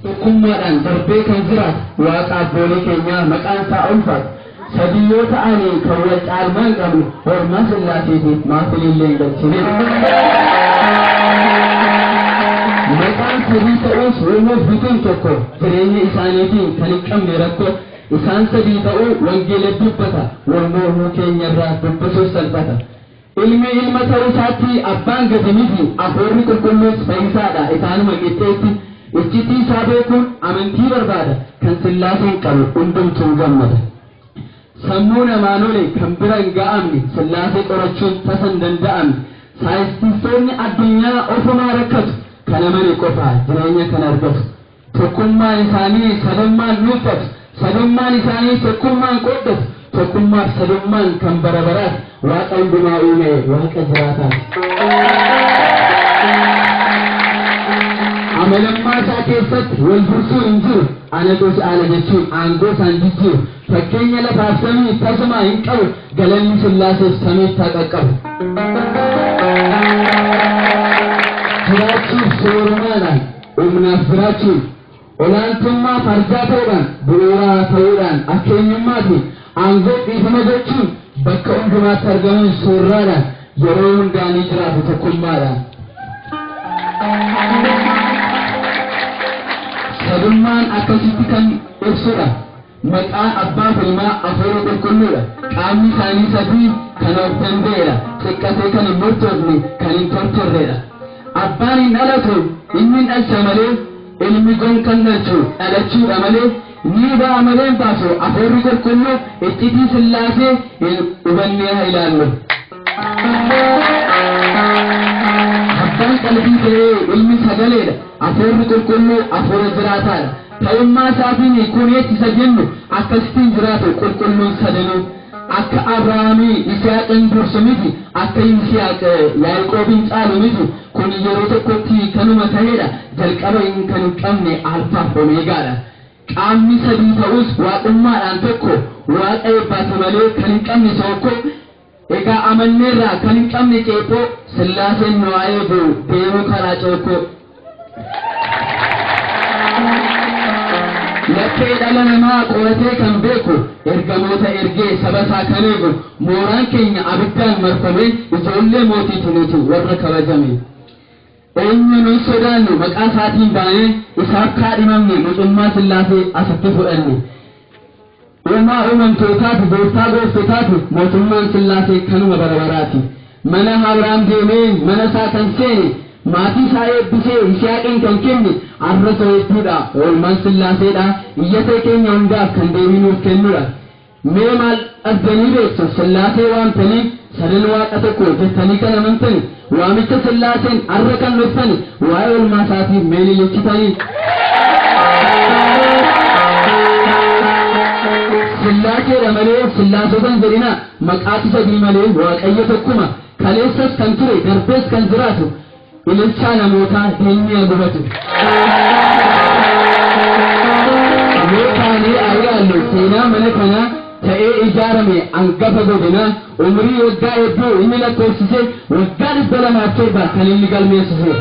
Tokkummaadhaan darbee kan jiraatu Waaqa abboolee keenyaa maqaan isaa ulfaatu. Sadii yoo ta'anii kan wal caalmaa hin qabne oolmaa Sillaaseetiif maaf ilillee hin galchine. Maqaan sadii ta'us uumuuf bituun tokko jireenya isaaniitiin kan hin qabne rakkoo isaan sadii ta'uu wangeela dubbata wal mormuu keenyarraa dubbisuuf salphata. Ilmi ilma ta'uu isaatti abbaan gadi miti hafuurri qulqulluus fayyisaadha isaanuma qixxeetti. Iccitii isaa beekuun amantii barbaada kan Sillaaseen qabu hundumtuu gammada. Sammuu namaan ole kan bira hin ga'amne Sillaasee qorachuun tasa hin danda'amne. Saayintistoonni addunyaa ofumaa rakkatu kan amane qofa jireenya kan argatu. Tokkummaan isaanii sadummaan dhuunfatu sadummaan isaanii tokkummaan qooddatu tokkummaaf sadummaan kan bara baraati Waaqa hundumaa uume Waaqa jiraataati. Amalammaa isaa keessatti wal dursuun hin jiru anatu caala jechuun aangoo isaan jijjiiru fakkeenya lafaaf samii tasumaa hin qabu galanni Sillaaseef samiitti haa qaqqabu. Jiraachuuf soorumaadhaan humnaaf jiraachuun olaantummaa farjaa ta'uudhaan bu'uuraa ta'uudhaan akka eenyummaatiin aangoo dhiifama gochuun bakka hundumaatti argamuun soorraadhaan yeroo hundaa ni jiraatu tokkummaadhaan. Sadummaan akkasitti kan ibsudha. Maqaan abbaa ilmaa hafuura qulqulluudha. Qaamni isaanii sadii kan of danda'edha. Xiqqatee kan hin murtoofne kan hin tortorredha. Abbaan hin dhalatu inni hin dhalcha malee ilmi gonkan dhalchu dhalachuudha malee ni ba'a malee hin baasu hafuurri qulqulluu iccitii Sillaasee hin hubannee haa ilaallu. Abbaan qalbii ta'ee ilmi sagaleedha. Hafuurri qulqulluu hafuura jiraataadha. Ta'ummaa isaatiin kuneetti isa jennu akkasittiin jiraatu qulqulluun sadanuu. Akka Abrahaamii Yisihaaqin dursu miti akka Yisihaaq Yaaqoobin caalu miti kun yeroo tokkotti kanuma ta'edha jalqaba kan hin qabne alfaaf omeegaadha. Qaamni sadii ta'us waaqummaadhaan tokko Waaqa eebbaati malee kan hin qabne sookko egaa amanneerraa kan hin qabne ceephoo Sillaaseen nu haa eegu deemuu karaa cookkoo. Laphee dhala namaa qoratee kan beeku ergamoota ergee saba isaa kan eegu mooraan keenya abiddaan marfamee ijoollee mootiitu nuti warra kabajame. Eenyu nun sodaannu maqaa isaatiin baanee isaaf kaadhimamne mucummaa Sillaasee asitti fudhanne. Uumaa uumamtootaati gooftaa gooftotaati mootummaan Sillaasee kanuma bara baraati. Mana Abrahaam deemee mana isaa kan seene maatii isaa eebbisee Yisihaaqin kan kenne arra so'eettuudha oolmaan Sillaaseedha iyyatee keenya hundaaf kan deebii nuuf kennudha. Mee maal dhabdanii beektu Sillaasee waamtanii sadan Waaqa tokko jettanii kan amantani waamicha Sillaaseen arra kan dhuftani waa'ee oolmaa isaatiif mee lilichitanii. Sillaaseedha malee Sillaasota hin jedhina maqaatu sadii malee Waaqayyo tokkuma kaleessas kan ture darbees kan jiraatu ililchaa namootaa diinni haa gubatu. Yoo kaanee haa ilaallu seenaa mana kanaa ta'ee ijaarame hangafa godinaa umrii waggaa hedduu inni lakkoofsise waggaa 207 kan inni galmeessise.